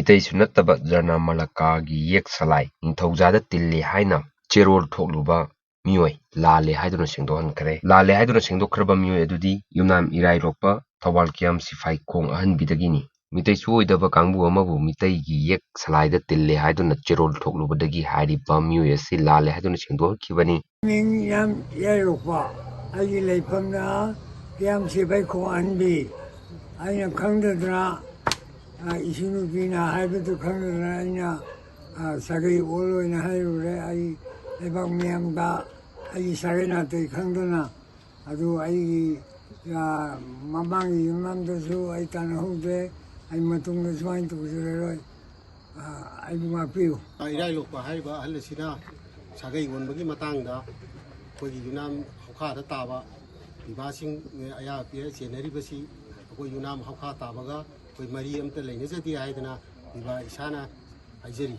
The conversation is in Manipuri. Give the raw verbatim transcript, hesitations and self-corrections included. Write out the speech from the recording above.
ꯑꯇꯩꯁꯨ ꯅꯠꯇꯕ ꯖꯔꯅꯥ ꯃꯂꯀꯥꯒꯤ ꯌꯦꯛ ꯁꯂꯥꯏ ꯅꯤꯡꯊꯧꯖꯥꯗ ꯇꯤꯜꯂꯤ ꯍꯥꯏꯅ ꯆꯦꯔꯣꯜ ꯊꯣꯛꯂꯨꯕ ꯃꯤꯑꯣꯏ ꯂꯥꯜꯂꯦ ꯍꯥꯏꯗꯨꯅ ꯁꯦꯡꯗꯣꯛꯍꯟꯈ꯭ꯔꯦ꯫ ꯂꯥꯜꯂꯦ ꯍꯥꯏꯗꯨꯅ ꯁꯦꯡꯗꯣꯛꯈ꯭ꯔꯕ ꯃꯤꯑꯣꯏ ꯑꯗꯨꯗꯤ ꯌꯨꯝꯅꯥꯝ ꯏꯔꯥꯏꯔꯣꯛꯄ ꯊꯧꯕꯥꯜ ꯀꯤꯌꯥꯝ ꯁꯤꯐꯥꯏ ꯈꯣꯡ ꯑꯍꯟꯕꯤꯗꯒꯤꯅꯤ꯫ ꯃꯤꯇꯩ ꯁꯣꯏꯗꯕ ꯀꯥꯡꯕꯨ ꯑꯃꯕꯨ ꯃꯤꯇꯩꯒꯤ ꯌꯦꯛ ꯁꯂꯥꯏꯗ ꯇꯤꯜꯂꯦ ꯍꯥꯏꯗꯨꯅ ꯆꯦꯔꯣꯜ ꯊꯣꯛꯂꯨꯕꯗꯒꯤ ꯍꯥꯏꯔꯤꯕ ꯃꯤꯑꯣꯏ ꯑꯁꯤ ꯂꯥꯜꯂꯦ ꯍꯥꯏꯗꯨꯅ ꯁꯦꯡꯗꯣꯛꯈꯤꯕꯅꯤ꯫ ꯃꯤꯡ ꯌꯥꯝ ꯌꯥꯏꯔꯣꯛꯄ꯫ ꯑꯩꯒꯤ ꯂꯩꯐꯝꯅ ꯀꯤꯌꯥꯝ ꯁꯤꯐꯥꯏ ꯈꯣꯡ ꯑꯍꯟꯕꯤ꯫ ꯑꯩꯅ ꯈꯪꯗꯗꯅ, ꯑ, ꯏꯁꯨ ꯅꯨꯄꯤꯅ ꯍꯥꯏꯕꯗꯨ ꯈꯪꯗꯗꯅ ꯑꯩꯅ, ꯑ, ꯁꯥꯒꯩ ꯑꯣꯜ ꯑꯣꯏꯅ ꯍꯥꯏꯔꯨꯔꯦ꯫ ꯑꯩ ꯂꯩꯕꯥꯛ ꯃꯤꯌꯥꯝꯗ ꯑꯩꯒꯤ ꯁꯥꯒꯩ ꯅꯥꯇꯩ ꯈꯪꯗꯅ꯫ ꯑꯗꯨ ꯑꯩꯒꯤ, ꯑ, ꯃꯃꯥꯡꯒꯤ ꯌꯨꯝꯂꯝꯗꯁꯨ ꯑꯩ ꯇꯥꯟꯅꯍꯧꯗ꯭ꯔꯦ꯫ ꯑꯩ ꯃꯇꯨꯡꯗ ꯁꯨꯃꯥꯏꯅ ꯇꯧꯖꯔꯔꯣꯏ꯫ ꯑ, ꯑꯩꯕꯨ ꯉꯥꯛꯄꯤꯌꯨ꯫ ꯏꯔꯥꯏꯂꯣꯛꯄ ꯍꯥꯏꯔꯤꯕ ꯑꯍꯜ ꯑꯁꯤꯅ ꯁꯥꯒꯩ ꯑꯣꯟꯕꯒꯤ ꯃꯇꯥꯡꯗ ꯑꯩꯈꯣꯏꯒꯤ ꯌꯨꯝꯅꯥꯝ ꯍꯧꯈꯥꯗ ꯇꯥꯕ ꯄꯤꯕꯥꯁꯤꯡ ꯑꯌꯥꯕ ꯄꯤꯔ ꯆꯦꯟꯅꯔꯤꯕꯁꯤ ꯑꯩꯈꯣꯏ ꯌꯨꯝꯅꯥꯝ ꯍꯧꯈꯥ ꯇꯥꯕꯒ ꯑꯩꯈꯣꯏ ꯃꯔꯤ ꯑꯝꯇ ꯂꯩꯅꯖꯗꯦ ꯍꯥꯏꯗꯅ ꯄꯤꯕꯥ ꯏꯁꯥꯅ ꯍꯥꯏꯖꯔꯤ꯫